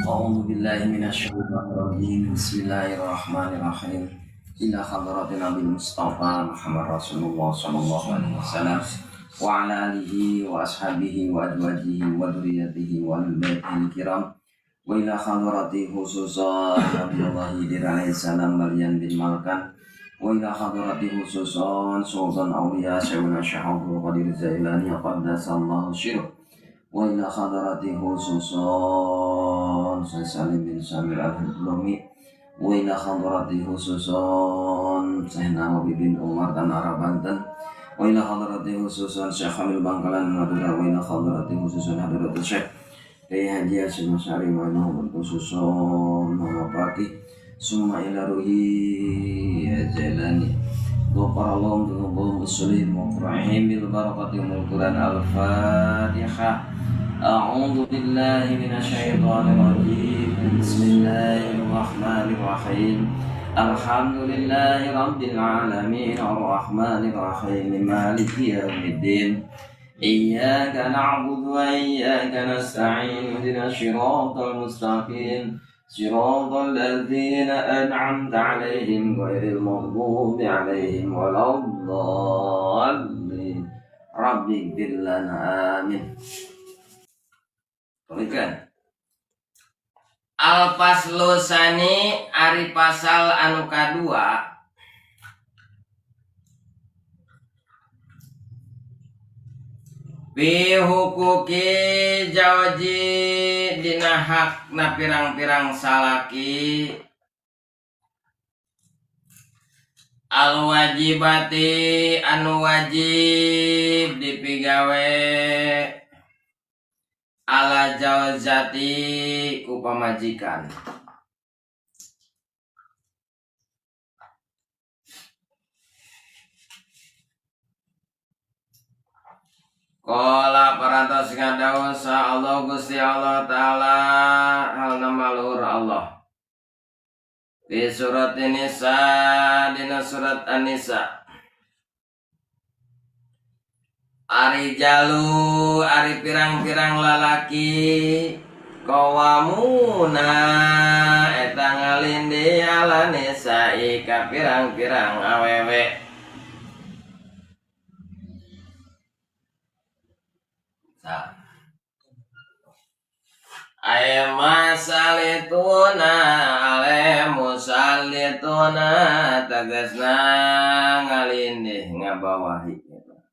A'udzu billahi minasyaitonir rajim. Bismillahirrahmanirrahim. Ila hadratin Nabi Mustafa Muhammad Rasulullah sallallahu alaihi wasallam wa ala alihi wa ashabihi wa azwajihi wa dzurriyyatihi wa ahlil baitihi kiram. Wa ila hadrati khususan Nabiullah Khidir alaihi salam Balyan bin Malkan. Wa ila hadrati khususan Sultan Auliya Syekhuna Syekh Abdul Qadir Jailani qaddasallahu sirruh. Wa ila hadrati khususan Syekh Salim bin Samir Al-Hudlumi. Wa ila hadrati khususan Syekh Nawawi bin Umar dan Arab Banten. Wa ila hadrati khususan Syekh Hamil Bangkalan Madura. Wa ila hadrati khususan hadrati Syekh Kiai Haji Hasyim Asy'ari wa ila khususan Mama Pati summa ila ruhi Jailani. Ghafarallahu dzunubahum usulihim wa qur'ihim bil barakati umul Quran. Al-Fatihah. A'udzu billahi minasyaitonir rajim. Bismillahirrahmanirrahim. Alhamdulillahi rabbil alamin arrahmanir rahim maliki yaumiddin. Iyyaka na'budu wa iyyaka nasta'in ihdinas siratal mustaqim siratal ladzina an'amta 'alaihim ghairil maghdubi 'alaihim waladdallin. Rabbighfir lana amin. Tuliskan. Al faslu sani ari pasal anu kadua bi hukuki jawji dina hakna pirang-pirang salaki al wajibati anu wajib dipigawe ala jawzati ku pamajikan. Qala parantos ngadawuh sa Allah Gusti Allah Ta'ala halna maluhur Allah di surat Nisa dina surat An-Nisa. Ari jalu ari pirang-pirang lalaki kawamuna eta ngalindi ala nisa'i ka pirang-pirang awewe. Ay masalituna ale musalituna tegasna ngalindih ngabawahi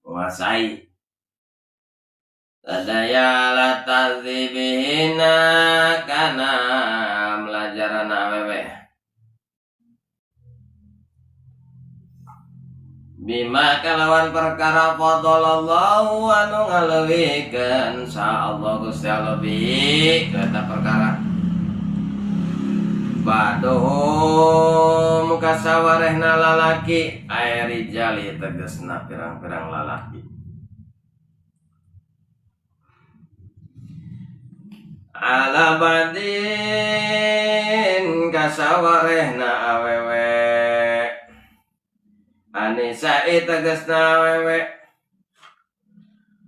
menguasai. Tadaya la tadzibihina kana melajaran awewe bima kalawan perkara fadhalallahu anu ngaleuwihkeun sa Allah Gusti Allah bi eta perkara baduhum kasawarehna lalaki ay rijali tegasna pirang-pirang lalaki ala badin kasawarehna awewe anisa'i tegasna awewe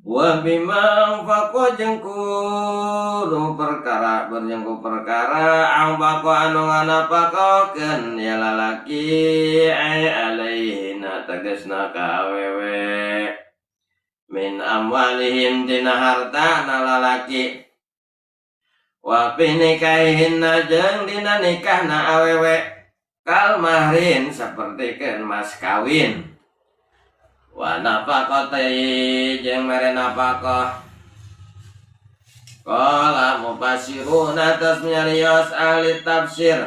wa bima anfaqu jeung ku perkara berjengku perkara anfaqu anu nganapakakeun ya lalaki ay alaihina tegasna ka awewe min amwalihim dina hartana lalaki wa fi nikahihinna jeung dina nikahna awewe kal mahrin sapertikeun mas kawin wa nafaqati jeung mere nafaqah. Qala mufassiruna tas nyarios ahli tafsir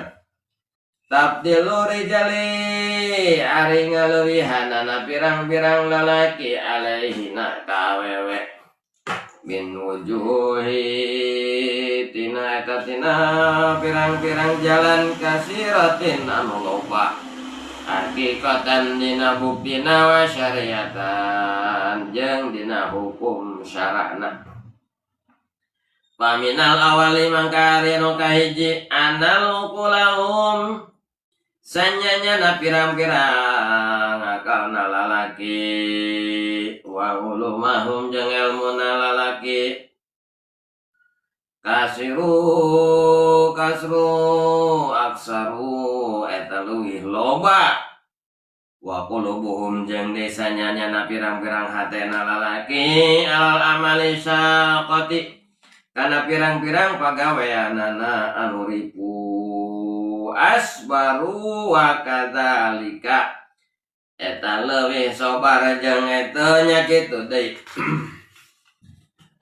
tabdilu rijali ari ngaleuwihanana pirang-pirang lalaki alaihina ka awewe min wujuhi tina eta tina pirang-pirang jalan kasiratin anu loba hakikatan dina buktina wa syariatan jeung dina hukum syara'na. Paminal awali mangka ari nu kahiji anal ukulahum sanyanya na pirang-pirang akalna lalaki wa ulumahum jeung elmuna lalaki kasiru kasru aksaru eta leuwih loba wa qulubuhum jeung desanya nyana pirang-pirang hatena lalaki alal amali syaqati kana pirang-pirang pagaweanana anu ripu asbaru wa kadzalika eta leuwih sabar jeung eta nya kitu deui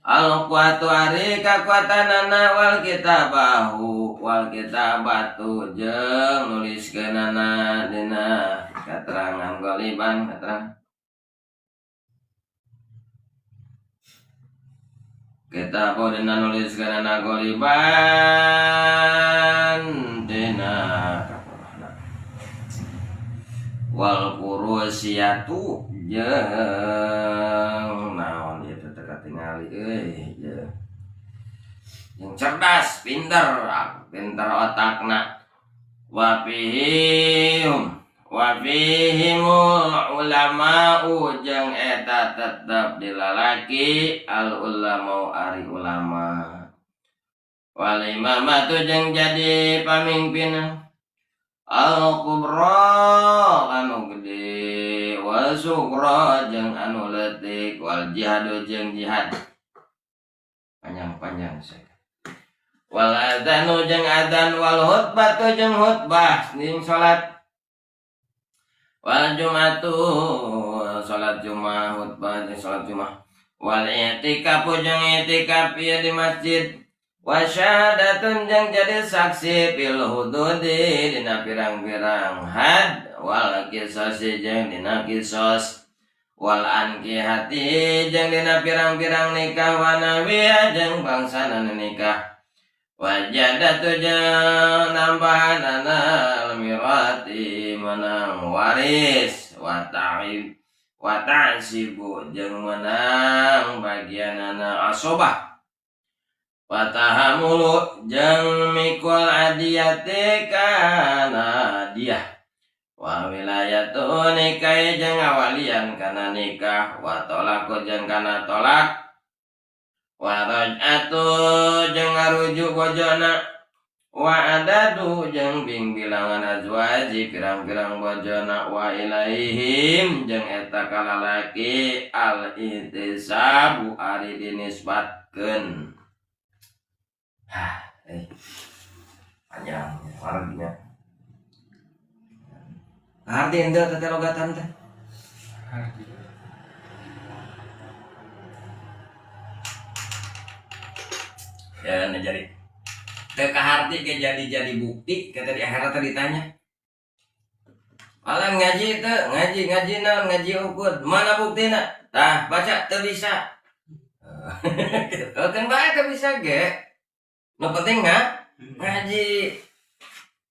al quwatu ari kakuatanana wal kitabahu wal kitabatu jeung nuliskeunana dina katerangan galiban katerangan kitabu dina nuliskeunana galiban dina katerangan wal qurusiyatu jeung naon ieu teh katingali euy jeung cerdas pinter pinter otakna wa fihim wa fihimul ulama'u jeung eta tetep dilalaki al ulama'u ari ulama wal imamatu jeung jadi pamimpin al kubra anu gede wal sugra jeung anu leutik wal jihadu jeung jihad panjang-panjang saya wal adzanu jeung adzan wal khutbatu jeung khutbah jeung salat wal jumatu salat jumat khutbah jeung salat jumat wal i'tikafu jeung i'tikaf ieu di masjid wa syahadatun jeung jadi saksi fil hududi dina pirang-pirang had wal qisasi jeung dina kisos wal ankihati jeung dina pirang-pirang nikah wa nawiya jeung bangsana nikah wajadatu jeung nambahanana almirati menang waris wa ta'ib wa ta'sibu jeung menang bagianana asobah wa tahamulu jeung mikul adiyati kana diyah wa wilayatu nikah jeung awalian kana nikah wa tolaku jeung kana tolak wa raj'atu jeung ngarujuk bojona wa adadu jeung bingbilangan azwaji pirang-pirang bojona wa ilaihim jeung eta kalalaki al intisabu ari dinisbatkeun. Panjang warginya. Arti henteu teh logatan teh. Ya nah jadi teu kaharti ge jadi bukti kata di akhirat teh ditanya. Alang ngaji teu, ngaji naon, ngaji ukur, mana buktina? Tah baca teu bisa. Keun bae teu bisa ge. Nu penting ngaji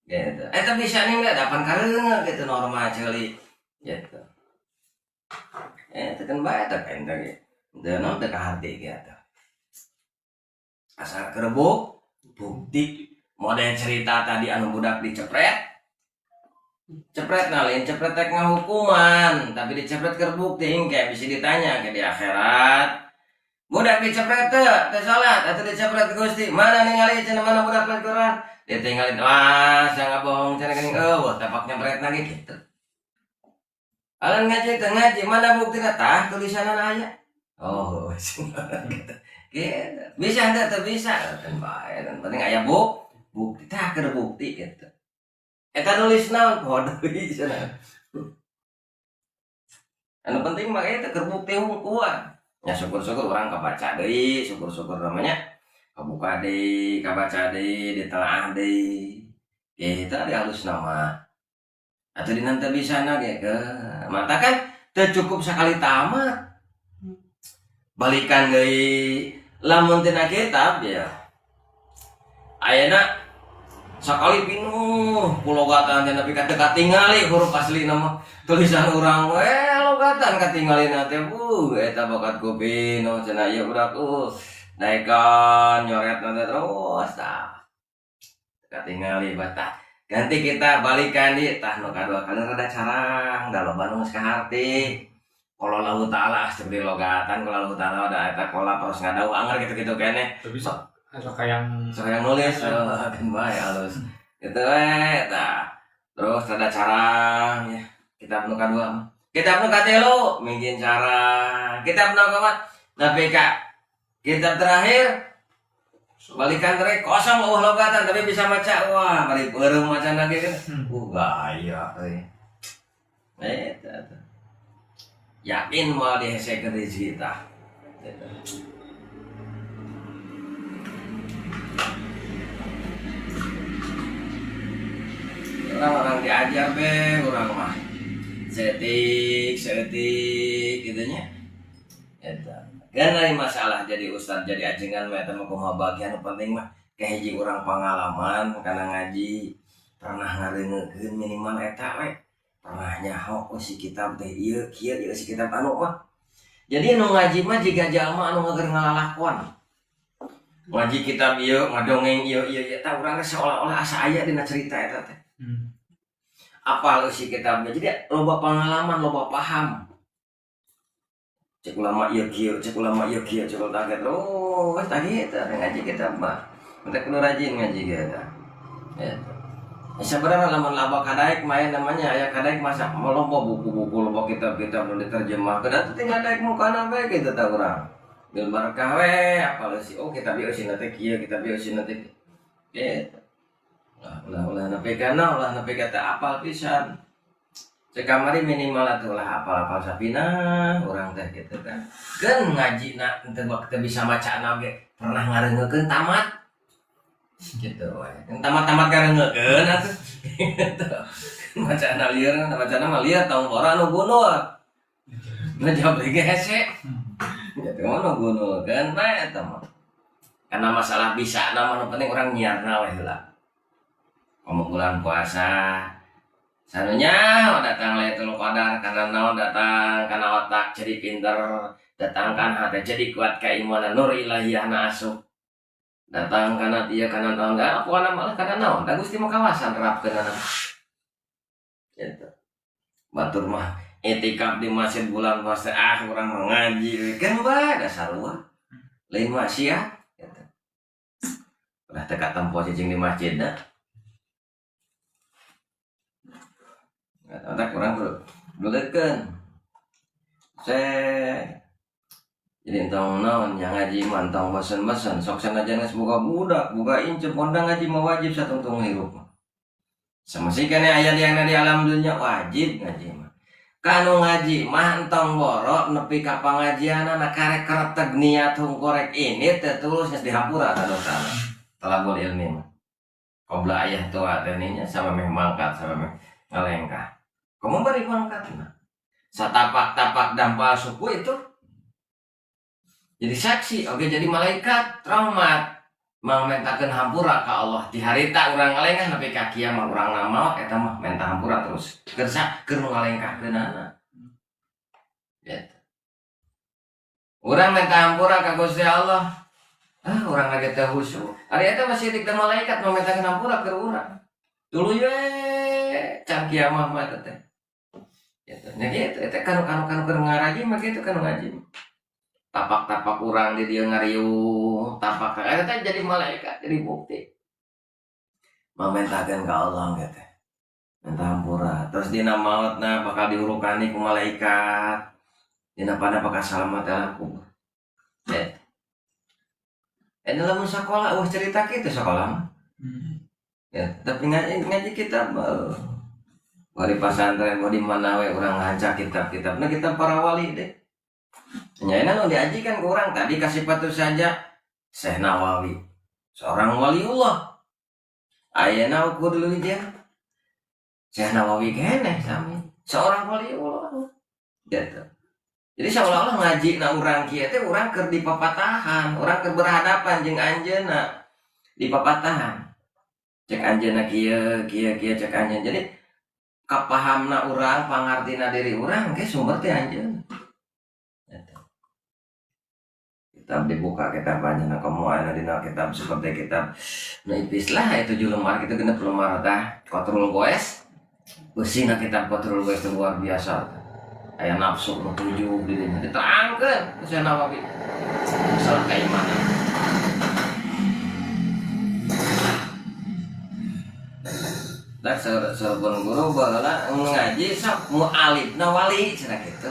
gitu. Eta bisa nih enggak dapan kareungeut gitu normal ceuli gitu. Teu kan bae teh kan ge. Teu naon teu kaharti ge atuh. Asal kerebuk bukti model cerita tadi anu budak dicepret. Cepret nah lain cepret teh ngahukuman, tapi dicepret keur bukti engke bisa ditanya ke di akhirat. Budak dicepret teu, teu salat atuh dicepret Gusti. Mana ningali cenah mana budak Quran? Ditinggalin wah, saya bohong cenah geuning eueuh tapak nyepret lagi gitu. Alan ngaji teu ngaji, mana buktina tah tulisanna aya. Oh, gitu. Gitu. Bisa henteu teu bisa, kan bae, kan penting aya bukti tah keur bukti gitu. Eta nulis naon poho deui cenah. Anu penting mah eta keur bukti hungkul. Ya syukur-syukur orang kebaca deui, syukur-syukur namanya kebuka deui, kabaca deui, ditelaah deui. Kita di halus nama. Atau di nanti bisa na ge ke. Mata kan teu cukup sekali tamat. Balikan deui lamun tina kitab ya. Ayeuna sakali pinuh kulogatan teh nepi ka teu katingali huruf asli nama tulisan urang we logatan katingalina teh bu eta bakat ku pinuh cenah ieu budak naekan nyoret teh terus tah katingali batah ganti kita balikan di tah nu kadua kali rada carang da loba nu geus kaharti qala Allahu ta'ala seperti logatan qala Allahu ta'ala da eta qala terus ngadau anger gitu-gitu keneh teu bisa. Sok hayang Sok hayang nulis, kan bae halus. Gitu we tah. Terus ada carang ya. Kitab nu kadua mah. Kitab nu katilu mingin carang. Kitab nu kaopat nepi ka kitab terakhir balikan teh kosong eueuh logatan tapi bisa maca, wah bari beureum macana ge kan. Gaya euy. Eta teh. Yakin moal dihesekeun rezeki tah. Gitu. Orang-orang diajar be urang mah. Setik, setik gitu nya. Eta. Kan lain masalah jadi ustad jadi ajengan mah eta mah kumaha bagian nu penting mah kahiji urang pengalaman kana ngaji pernah ngareungekeun minimal eta we. Pernah nyaho oh si kitab teh ieu kieu ieu si kitab anu mah. Jadi nu ngaji mah jiga jalma anu ngeueur ngalalakon. Ngaji kitab ieu ngadongeng ieu ieu ieu tah urang teh seolah-olah asa aya dina cerita eta teh. Apal eusi kitabnya. Jadi loba pengalaman, loba paham. Cek ulama ieu kieu, cek ulama ieu kieu, cek ulama teh terus tah kitu ngaji kitab mah. Mun kudu rajin ngaji ge eta. Eta. Sebenarnya lamun laba kadaek mah namanya aya kadaek masa loba buku-buku loba kitab-kitab nu diterjemahkeun atuh tinggal daek mukana bae kitu tah urang. Bil barakah we apal eusi oh kitab ieu eusina teh kieu, kitab ieu eusina teh kieu. Ulah nepi kana, ulah nepi ka teu apal pisan. Cek kamari minimal atuh ulah apal-apal sapina urang teh kitu kan. Keun ngajina teu teu bisa macana oge pernah ngareungekeun tamat. Gitu we. Tamat-tamat ngareungekeun atuh. Gitu. Macana lieur, macana mah lieur tong boro nu gunul. Ngajawab ge hese. Gitu mah nu gunul kan bae eta mah. Karena masalah bisa nama nu penting urang nyiarna we heula. Komo bulan puasa sanunya datang Lailatul Qadar karena naon datang karena otak jadi pinter, datang kan hati jadi kuat keimanan nur ilahiyahna asup. Datang karena dia karena naon enggak pokona malah karena naon da Gusti mah kawasan nerapkeun gitu. Batur mah itikaf di masjid bulan puasa ah urang mah ngaji kan bae dasar sarua lain maksiat gitu. Ulah teu katempo cicing di masjid dah. Otak kurang beuleutkeun. Jadi entong naon yang ngaji mah entong bosen-bosen sok sanajan geus boga budak, boga incep pondang ngaji mah wajib satungtung hirup mah. Samesi keneh aya di di alam dunya wajib ngaji mah. Kanu ngaji mah entong boro nepi ka pangajianana karek kereteg niat hungkorek ini teh tulus geus dihampura ka dosana. Talabul ilmi mah. Qabla ayah tua teh nya sama meh mangkat sama meh ngalengkah. Kamu bari mangkat mah. Satapak-tapak dampal suku itu jadi saksi, oke jadi malaikat rahmat mangmentakeun hampura ka Allah di harita urang ngalengkah nepi ka kiamat urang maot eta mah menta hampura terus. Keur keur nu ngalengkahkeunana. Gitu. Urang menta hampura ka Gusti Allah. Ah urang lagi teh khusyuk. Ari eta masih dik teh malaikat mamentakeun hampura keur urang. Tuluy we can kiamah mah eta teh. Gitu. Nya kitu eta kanu keur ngaraji mah kitu kanu ngaji. Tapak-tapak urang di dieu ngariung, tapak eta teh jadi malaikat, jadi bukti. Mamentakeun ka Allah ge teh. Minta hampura. Terus dina maotna bakal diurukani ku malaikat. Dina pada bakal salamat aku. Ya. Lamun sakola eueuh cerita kitu sakola mah. Ya, tapi ngaji kitab bari pasantren mau di mana we urang ngaca kitab-kitab. Nah kitab para wali deh. Nyaina nu diajikan ke urang tadi kasih patu saja Syekh Nawawi, seorang waliullah. Ayeuna ukur dulu dia. Syekh Nawawi keneh sami, seorang waliullah. Gitu. Jadi seolah-olah ngaji na urang kieu teh urang keur di papatahan, urang keur berhadapan jeung anjeunna di papatahan. Cek anjeunna kieu kieu kieu cek anjeun. Jadi kapahamna urang, pangartina diri urang ke sumber teh anjeun. Gitu. Kitab dibuka kitab anjeunna komo aya dina kitab seperti kitab nu ipis lah aya 7 lembar kitu genep lembar tah Qatrul Goes. Beusina kitab Qatrul Goes teh luar biasa. Aya nafsu nu 7 di dinya diterangkeun ku Syekh Nawawi. Masalah keimanan. Tah saurpun guru baheula ngaji sok mualifna wali cenah kitu.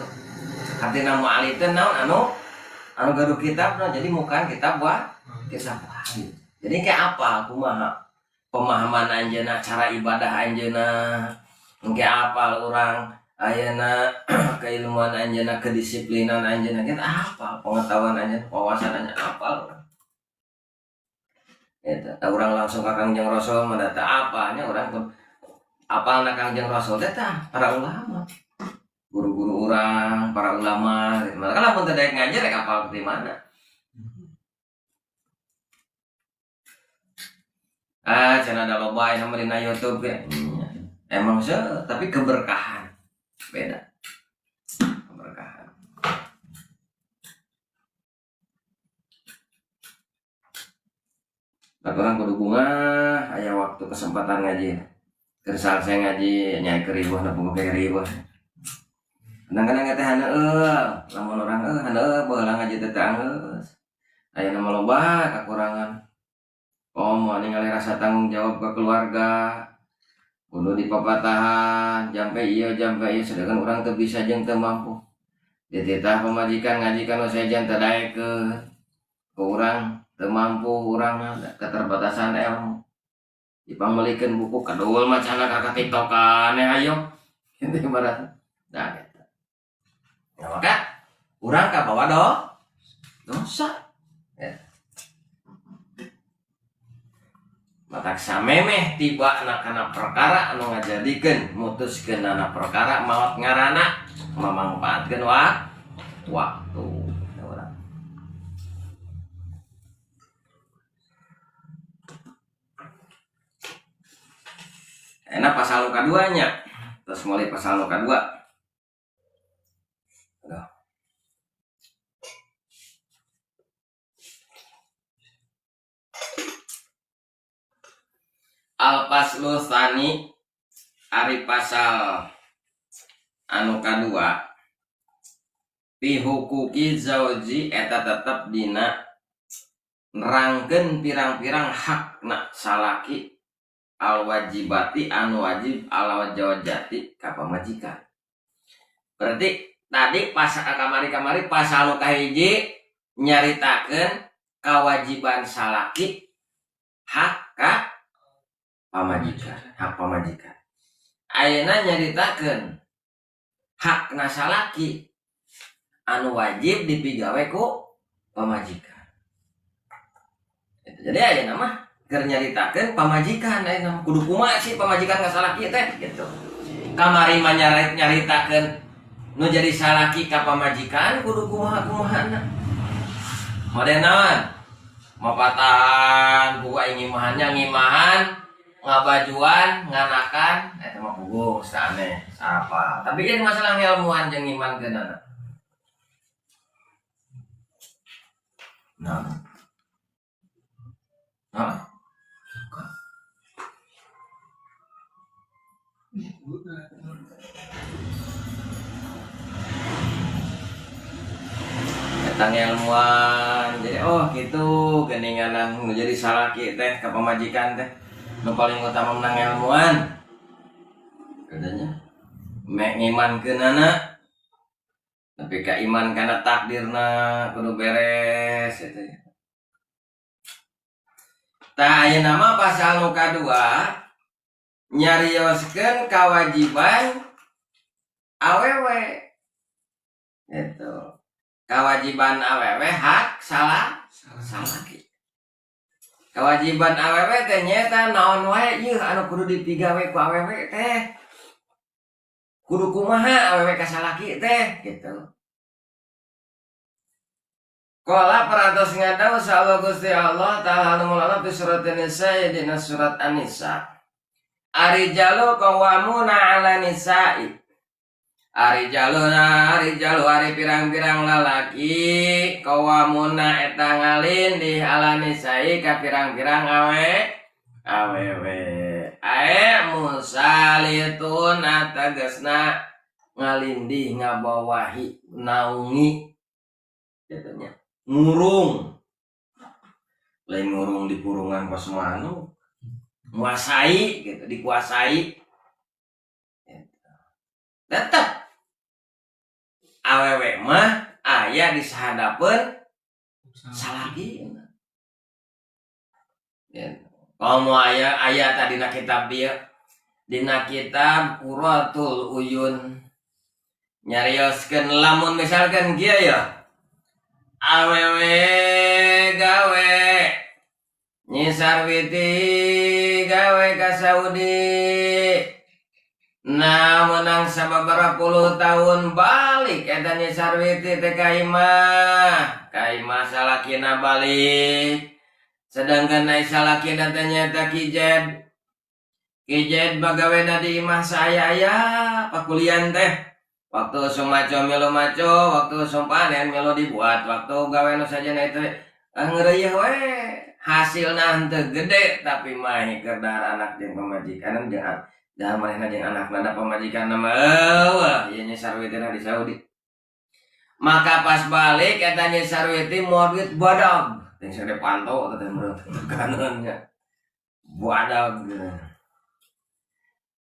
Artina mualif teh naon anu gaduh kitabna jadi mukaan kitab wa kitab wali. Jadi kayak apa kumaha pemahaman anjeunna cara ibadah anjeunna engke apal urang ayeuna keilmuan anjeunna kedisiplinan anjeunna kita apal pengetahuan anjeunna wawasan anjeunna apal urang. Eta urang langsung ka Kangjeng Rasul mah teu apa nya urang pun apal na Kangjeng Rasul teh tah para ulama. Guru-guru urang, para ulama gitu. Maka lamun teu daek ngaji rek apal di mana? Ah, cenah da loba aya mah dina YouTube ge. Emang seueur, tapi keberkahan beda. Keberkahan. Nah, urang kudu bungah aya waktu kesempatan ngaji. Keur salse ngaji nya keur riweuh na boga ge riweuh. Kadang-kadang teh haneueul, lamun urang haneueul baheula ngaji teh teu anggeus. Ayeuna mah loba kakurangan. Komo ningali rasa tanggung jawab ke keluarga. Kudu dipapatahan, jampe ieu jampe ieu sedangkan urang teu bisa jeung teu mampu. Dititah pamajikan ngaji ka nu sejen teu daekeun. Ku urang teu mampu urang keterbatasan ilmu. Dipangmeulikeun buku kadul macana ka TikTokan ya ayo. Kitu ibarat. Nah, gitu. Nah, maka urang kabawa dosa. Ya. Matak samemeh tiba kana perkara anu ngajadikeun mutuskeun ana perkara maot ngaranna mamangpaatkeun waktu. Urang. Enak pasal nu kaduanya. Terus mulai pasal nu kadua. Aduh. Al faslu tsani ari pasal anu kadua fi huquqi zauji eta tetep dina nerangkeun pirang-pirang hakna salaki al wajibati anu wajib ala zawjati ka pamajikan. Berarti tadi pasal kamari-kamari pasal nu kahiji nyaritakeun kewajiban salaki hak ka pamajikan, hak pamajikan. Ayeuna nyaritakeun hakna salaki anu wajib dipigawe ku pamajikan. Jadi ayeuna mah keur nyaritakeun pamajikan ayeuna mah kudu kumaha sih pamajikan ka salaki teh gitu. Kamari mah nyaritakeun nu jadi salaki ka pamajikan kudu kumaha-kumahana. Model naon? Mapatahan buku aing ngimahannya ngimahan ngabajuan nganakan eta mah puguh saaneh apa. Tapi kan masalah ngilmuan jeung ngimankeunana. Nah. Nah. Eta ngilmuan jadi oh gitu geuningan nu jadi salaki teh ka pamajikan teh nu paling utama menang ilmuan katanya mek ngimankeunana tapi ka iman kana takdirna kudu beres eta ya. Tah ayeuna mah pasal nu kadua nyarioskeun kawajiban awewe gitu. Kawajiban awewe hak salah salaki. Kewajiban awewe teh nyaeta naon wae ieu anu kudu dipigawe ku awewe teh. Kudu kumaha awewe ka salaki teh gitu. Qala parantos ngadau sa Gusti Allah ta'ala anu mulana fi surat An-Nisa dina surat An-Nisa. Arijalu qawwamuna 'ala nisa'i. Arijaluna arijalu ari pirang-pirang lalaki qawwamuna eta ngalindih 'ala nisa'i ka pirang-pirang awewe. Ae musalituna tegasna ngalindih ngabawahi naungi katanya ngurung lain ngurung di kurungan pas manuk Nguasai gitu, dikuasai. Gitu. Tetep awewe mah aya di sahadapeun salaki. Gitu. Komo aya aya tadi dina kitab dieu, dina kitab Qurratul Uyun nyarioskeun lamun misalkan kieu ya, awewe gawe, Nyi Sarwiti gawe ka Saudi. Nah, menang sababaraha puluh tahun balik eta Nyi Sarwiti teh ka imah. Ka imah salakina balik. Sedangkan ai salakina teh nyaeta Ki Jed. Ki Jed bagawena di imah saaya-aya pakulian teh. Waktu usum maco milu maco, waktu usum panen milu dibuat, waktu gawe nu sajana itu ngeureuyeun we. Hasilna henteu gede tapi mah keur dahar anak jeung pamajikan jeung dahar manehna jeung anakna, da pamajikanna mah eueuh ieu Nyi Sarwiti di Saudi. Maka pas balik eta Nyi Sarwiti mawa duit badag. Teh sagede panto teh meureun tekanannya. Badag gitu.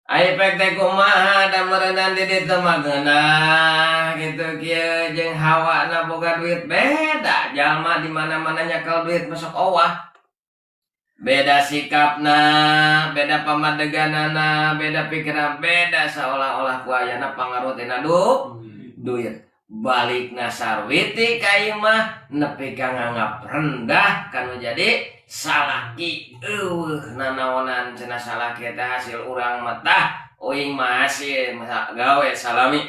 Ai pek teh kumaha da meureunan di ditu mah geunah gitu kieu jeung hawana boga duit beda jalma di mana-mana nyakel duit masuk owah. Beda sikapna, beda pamadeganana, beda pikiran, beda seolah-olah ku ayana pangaruh tina duit. Balikna Sarwiti ka imah nepi ka nganggap rendah kanu jadi salaki. Eueuh nanaonan cenah salaki teh hasil urang mah tah uing mah hasil gawe salami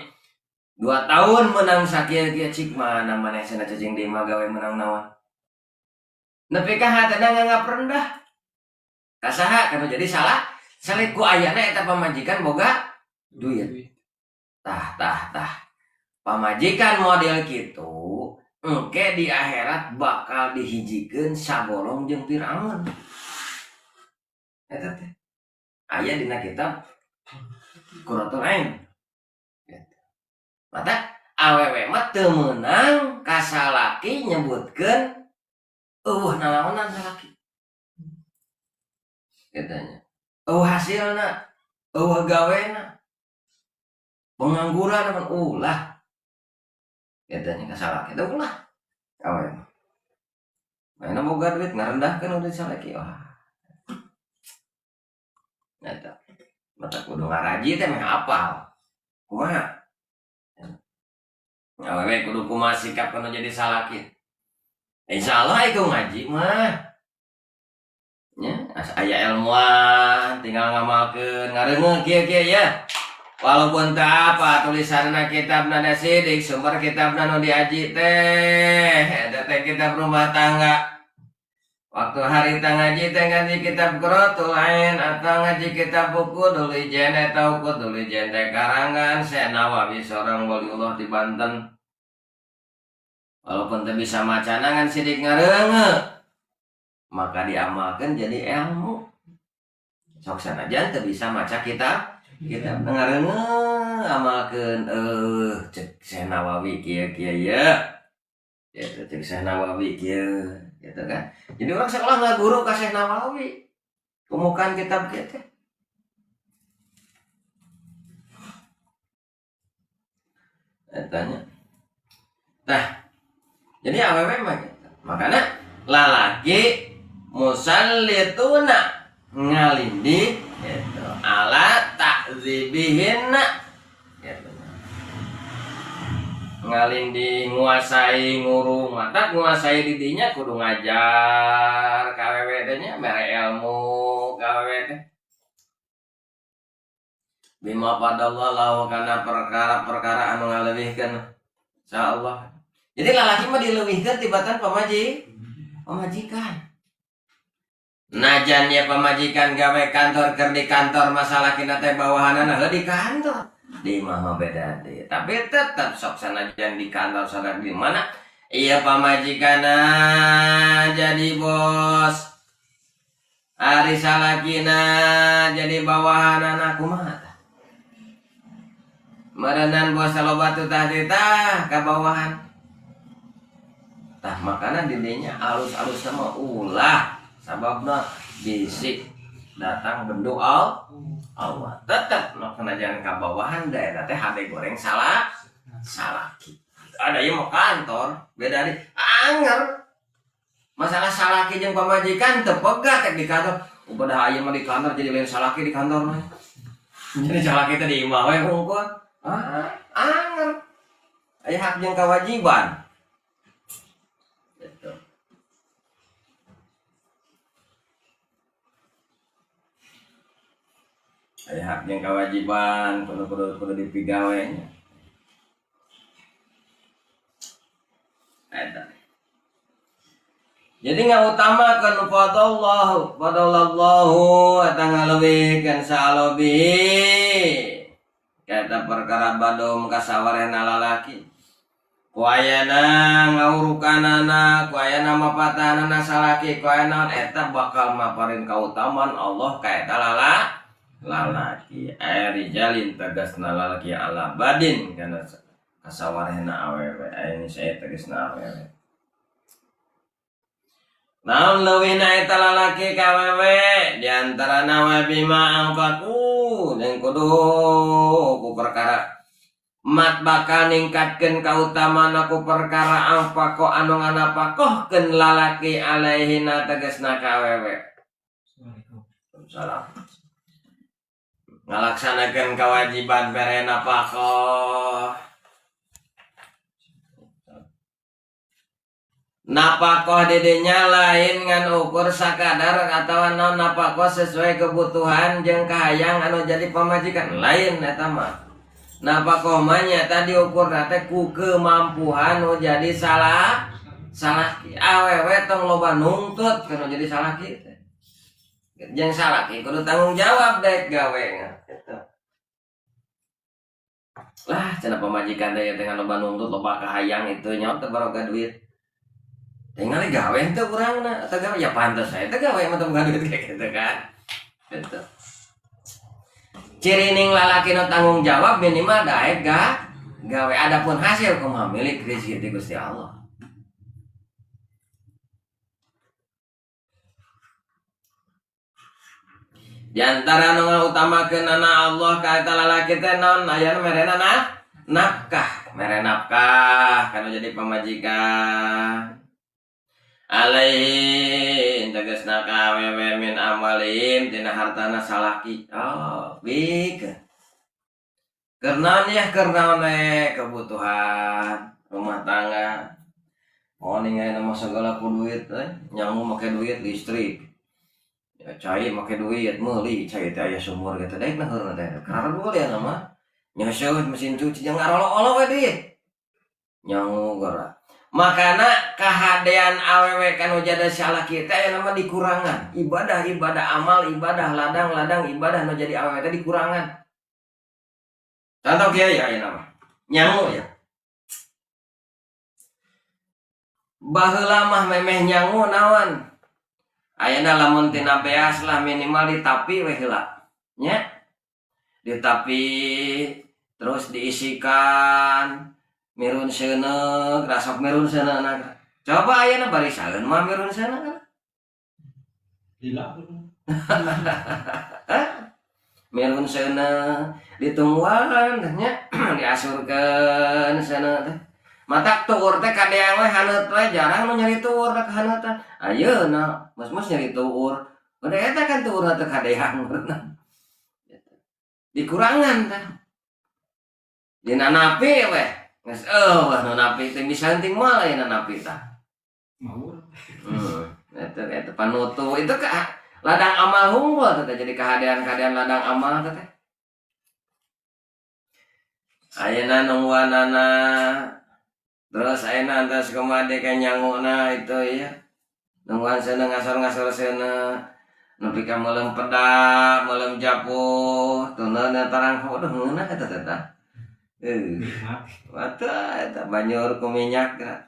2 tahun menang sakieu kieu, cik mana maneh cenah cicing di imah gawe menang naon. Nepi ka hatena nganggap rendah ka saha kanu jadi salah saleh ku ayana eta pamajikan boga duit. Tah tah tah, pamajikan model kitu engke di akhirat bakal dihijikeun sagolong jeung Firaun. Eta teh aya dina kitab Qurratul Ain. Gitu. Mata awewe mah teu meunang ka salaki nyebutkeun eueuh nanaonan salaki. Katanya. Eueuh hasilna, eueuh gawena. Pengangguran kan ulah. Katanya ka salaki teh ulah. Awewe. Mana boga duit ngarendahkeun udah salaki. Wah. Eta. Mata kudu ngaraji teh meh apal. Kumaha? Awewe kudu kumaha sikap kanu jadi salaki. Insyaallah ieu ngaji mah. Nya, aya ilmuwan tinggal ngamalkeun ngareungeun kieu-kieu ya. Walaupun teu apa tulisanna kitab nada sidik, sumber kitabna nu diaji teh eta teh kitab rumah tangga. Waktu hari ngaji teh ngaji kitab Qurratul Ain atau ngaji kitab buku dulu ijen eta buku dulu ijen teh karangan Syekh Nawawi, seorang waliullah di Banten. Walaupun teu bisa macana ngan sidik ngareungeun, maka diamalkan jadi ilmu. Sok sanajan teu bisa maca kitab, kitab ngareungeun amalkeun cek Syekh Nawawi kieu kieu ya. Gitu, cek Syekh Nawawi kieu gitu kan. Jadi orang sekolah nggak guru ka Syekh Nawawi. Kumukan kitab kieu teh. Etanya. Tah. Jadi awewe mah gitu. Makanya lalaki musallituna ngalindi gitu ala takzibihinna gitu. Ngalindi nguasai ngurung mata nguasai didinya kudu ngajar ka awewe teh nya, mere ilmu ka awewe teh bima fadallahu kana perkara-perkara anu ngaleuwihkeun insyaallah. Jadi lalaki mah dileuwihkeun tibatan pamajikan. Najan ya pamajikan gawe kantor keur di kantor masalah kina teh bawahanana heuh di kantor. Di imah mah beda deui. Tapi tetep sok sanajan di kantor sadak di mana iya pamajikanna jadi bos. Ari salakina jadi bawahanana kumaha tah? Meureunan bos loba tutah titah ka bawahan. Tah makanan didinya alus-alus sama ulah sababna bisi Datang bendu Allah. Tetep nu sanajan ka bawahan da eta teh hade goreng salah salaki. Ada ieu mah kantor, beda deui. Anger. Masalah salaki jeung pamajikan teu pegat di kantor. Udah aya mah di kantor jadi lain salaki di kantor mah. Jadi salaki teh di imah we hungkul. Ah, anger. Aya hak jeung kewajiban. Gitu. Aya hak jeung kewajiban kudu dipigawe nya. Eta. Jadi ngautamakeun fadallahu eta ngaleuwihkeun salobi eta perkara badom kasawarehna lalaki. Ku ayana ngaurukanana, ku ayana mapatanana salaki, ku ayana eta bakal maparin kautamaan Allah ka eta lalaki. Aya rijalin tegasna lalaki ala badin kana kasawarehna awewe, aya nisaya tegasna awewe. Naon leuwihna eta lalaki ka awewe di antarana wa bima anfaqu jeung kudu ku perkara mat bakal ningkatkeun kautamana ku perkara anfaqo anu nganapakohkeun lalaki alaihina tegasna ka awewe. Salam. Ngalaksanakeun kewajiban bere napakoh. Napakoh dedenya lain ngan ukur sakadar atawa naon napakoh sesuai kebutuhan jeung kahayang anu jadi pamajikan lain eta mah. Napakoh mah nya tadi ukurna teh ku kemampuan nu jadi salah salaki. Awewe tong loba nungtut kana jadi salaki teh. Jeung salaki kudu tanggung jawab dek gawe gitu. Lah cenah pamajikan teh dengan loba nuntut loba kahayang itu nya teu baroga duit. Tinggal gawe teu urangna atau gawe ya pantes saya teh gawe mah teu boga duit kayak gitu kan. Gitu. Cirining lalaki nu tanggung jawab minimal daek gawe adapun hasil kumaha milik rezeki ti Gusti Allah. Di antara nu ngautamakeunana Allah ka eta lalaki teh naon aya nu merena nafkah, mere nafkah kana jadi pamajikan. Alaihi tegasna ka awewe min amwalihim tina hartana salaki. Oh, bik. Kernaon ya kernaon we kebutuhan rumah tangga. Oh ningali mah segala ku duit euy, nyangu make duit listrik. Ya cai make duit meuli cai teh aya sumur gitu daek nah heurna teh. Karena dulu ya nama. Nyeuseut mesin cuci jeung ngarolo-olo we duit. Nyangu geura. Makana kahadean awewe kanu jadi salaki teh aya nama dikurangan. Ibadah-ibadah amal, ibadah ladang-ladang ibadah nu jadi awewe teh dikurangan. Contoh kieu ya aya nama. Nyangu ya. Baheula mah memeh nyangu naon? Ayeuna lamun tina beas lah minimal ditapi we heula. Nya. Ditapi terus diisikan mirun seuneu, rasok mirun seuneu. Coba ayeuna barisaeun mah mirun seuneu. Lila. Mirun seuneu ditungguan teh nya diasurkeun seuneu teh. Matak tuur teh kadeang we haneut we jarang nu nyeri tuur teh kahaneutan. Ayeuna mus-mus nyeri tuur. Udah eta kan tuurna teh kadeang. Dikurangan teh. Dina napi we. Geus eueuh nu napi teh bisa penting moal aya napi tah. Mau. Eta panutu itu ka ladang amal hungkul teh jadi kahadean-kahadean ladang amal teh. Ayeuna nungguanana terus ayeuna antos kumaha deui ka nyanguna itu ya. Nungguan seuneu ngasor-ngasor seuneu nepi ka meuleum pedak, meuleum japuh, tuneuna tarang aduh ngeunah eta teh tah. Mata eta banyur ku minyak geura.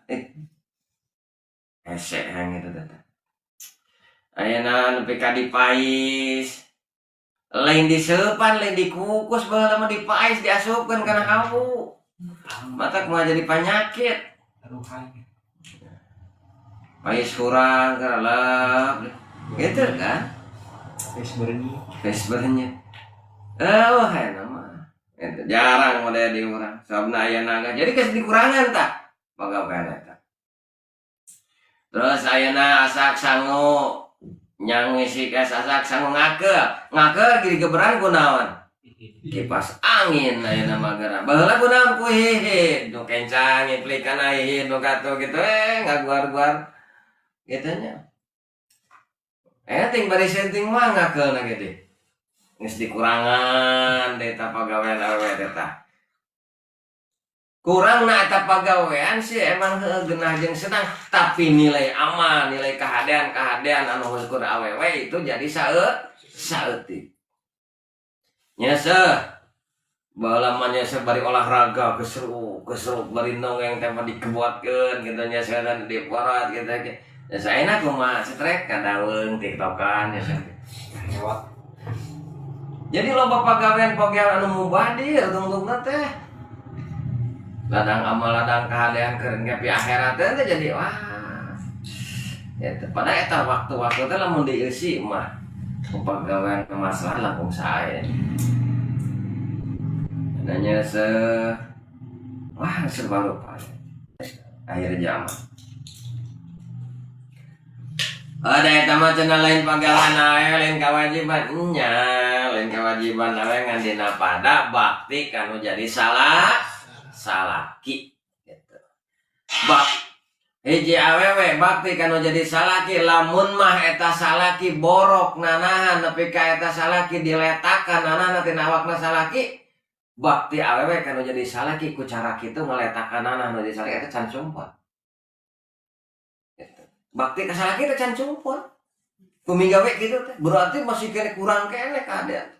Hese hang eta teh. Ayeuna nepi ka dipais. Lain diseupan, lain dikukus baheula mah dipais diasupkeun kana hawu. Mata kumaha jadi panyakit. Pais kurang karalap. Gitu kan? Geus berenyit. Geus berenyit. Oh, hayang mah. Eta jarang model di urang. Sababna aya naga. Jadi geus dikurangan tah pagawean eta. Terus ayeuna asak sangu nyang ngisi es asak sangu ngakeul. Ngakeul digeberan ku naon? Kipas angin ayeuna mah geura. Baheula ku naon ku hihid. Nu kencang ngiplikan hihid nu katuh kitu ngaguar-guar kitu nya. Ting bari senting mah ngakeulna ge. Geus dikurangan deui eta pagawean awewe teh tah. Kurang na eta pagawean sih emang heueuh geunah jeung senang, tapi nilai amal, nilai kahadean-kahadean anu hukur awewe itu jadi saeutik. Nyeseuh baheula mah nyeseuh bari olahraga keseruk bari nongeng teh mah dikebuatkeun kitu nyeseuh diporot kitu ge. Ya saena kumaha cetrek kadaweung tiktokan nyeseuh. Lewat. Jadi loba pagawean-pagawean anu mubadir tungtungna teh. Ladang amal ladang kahadean keur ngepi akhirat teh jadi wah. Ya pada eta waktu-waktu teh lamun dieusi mah pagawean masalah langkung sae. Nanya se wah serba lupa. Akhir zaman. Ada eta mah cenah lain pagawean awe lain kewajiban nya, lain kewajiban awe ngan dina pada bakti kanu jadi salah salaki gitu. Bak hiji awewe bakti kanu jadi salaki lamun mah eta salaki borok nanahan nepi ka eta salaki diletakan nanahna tina awakna salaki bakti awewe kanu jadi salaki ku cara kitu ngaletakan nanah nu jadi salaki eta can sumpah. Bakti ka salaki teh can cumpul. Kumigawe kitu teh berarti masih kene kurang kene keadaan.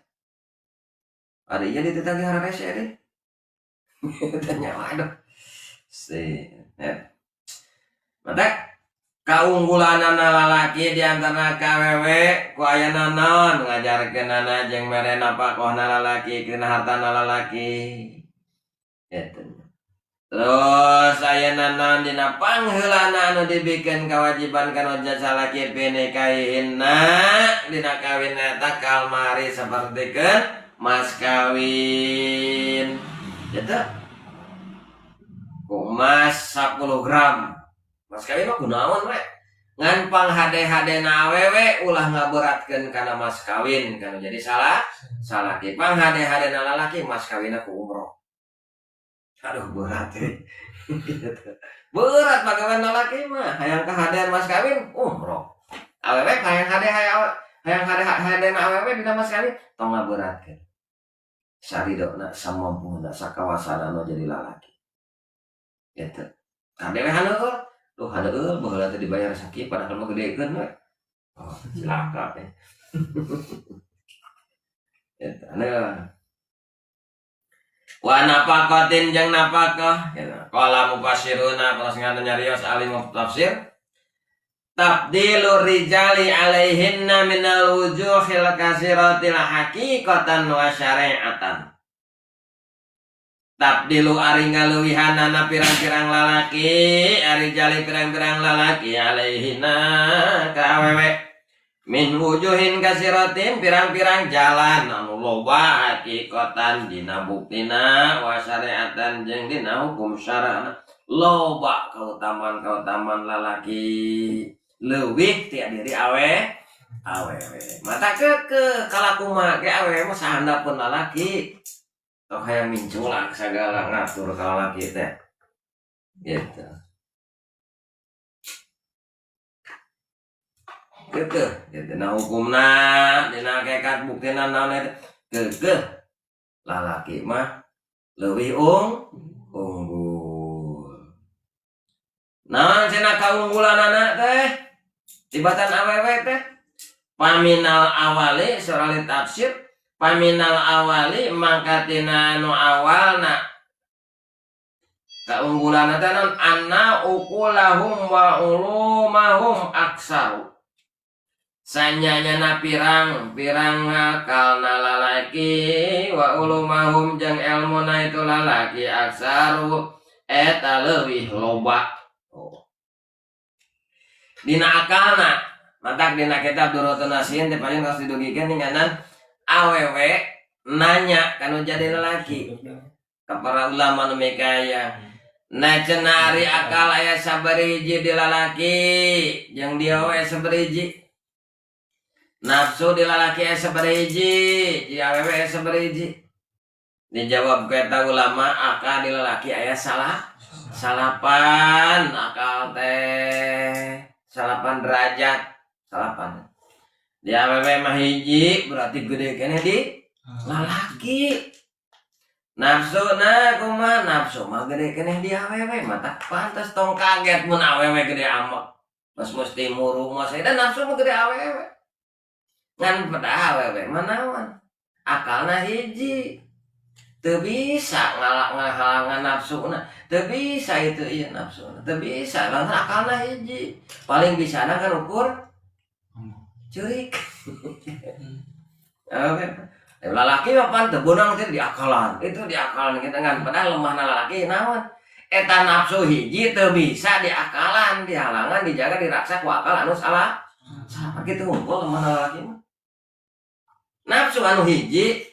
Ada iya dititah hararese deh. Tanya waduh. Si, ya. Mata kaunggulanana lalaki di antara kawewe ku ayana naon ngajarkeunana jeung mere napakohna lalaki kana hartana lalaki. Eta. Terus ayana naon dina pangheulana anu dibikeun kewajiban kana salaki pinikahinna dina kawin eta kalmari sapertikeun mas kawin. Eta ku emas 10 gram. Mas kawin mah kunaon we? Ngan panghade-hadena awewe ulah ngaberatkeun kana mas kawin kana jadi salah salaki. Panghade-hadena lalaki mas kawinna ku umroh. Aduh berat eh. Berat pagawean lalaki mah hayang kahadean mas kawin umroh. Awewe hayang hade hayang hade-hadena awewe dina mas kawin tong ngaberatkeun. Saridona samampuna sakawasana nu jadi lalaki. Gitu. Kadewe haneul, duh haneul baheula teh dibayar sakieu padahal mah gedekeun we. Oh, cilaka teh. Eta haneul. Wa nafaqatin jeung nafaqah gitu. Qala mufassiruna terus ngana nyarios ahli tafsir. Tabdilu rijali alaihinna minal wujuhil kasiratil haqiqatan wa syari'atan. Tabdilu ari ngaluwihanana pirang-pirang lalaki, ari jali pirang-pirang lalaki alaihinna ka awewe. Min wujuhin kasiratin pirang-pirang jalan anu loba haqiqatan dina buktina wa syari'atan jeung dina hukum syara'na. Loba kautamaan-kautamaan lalaki leuwih ti diri awe awewe. Mata ke kalakumaha ge awewe mah sahandapeun lalaki. Tok hayang minculak sagala ngatur ka lalaki teh. Gitu. Kekeh, dina hukumna, dina hakikat buktina naon eta. Kekeh lalaki mah leuwih unggul. Naon cenah kaunggulanana teh? Tibatan awewe teh. Paminal awali surah tafsir, paminal awali mangka tina anu awalna kaunggulanna teh naon? Anna uqulahum wa ulumahum aksaru. Sanyanyana pirang-pirang akalna lalaki wa ulumahum jeung elmuna itu lalaki aksaru eta leuwih loba. Oh. Dina akalna Matak dina kitab Durratun Nasihin teh paling harus didugikeun ninganan awewe nanya kanu jadi lalaki ka para ulama nu mikaya. Nah cenah ari akal aya sabariji di lalaki jeung dia we sabariji. Nafsu di lalaki aya sabariji, di awewe aya sabariji. Dijawab ku eta ulama akal di lalaki aya salah salapan akal teh salapan derajat salapan. Di awewe mah hiji berarti gede keneh di lalaki. Nafsu na kumaha nafsu mah gede keneh di awewe mah tak pantas tong kaget mun awewe gede amek. Mas mesti muru mah saya dan nafsu mah gede awewe. Ngan pada awewe mah naon? Akalna hiji. Teu bisa ngahalangan nafsuna, teu bisa itu ieu nafsuna, teu bisa lantaran akalna hiji. Paling bisana kan ukur ceurik. Oke. Lalaki mah pan teu beunang teh diakalan. Itu diakalan kita ngan padahal lemahna lalaki naon? Eta nafsu hiji teu bisa diakalan, dihalangan, dijaga, diraksa ku akal anu salah. Salah kitu unggul lemahna lalaki mah. Nafsu anu hiji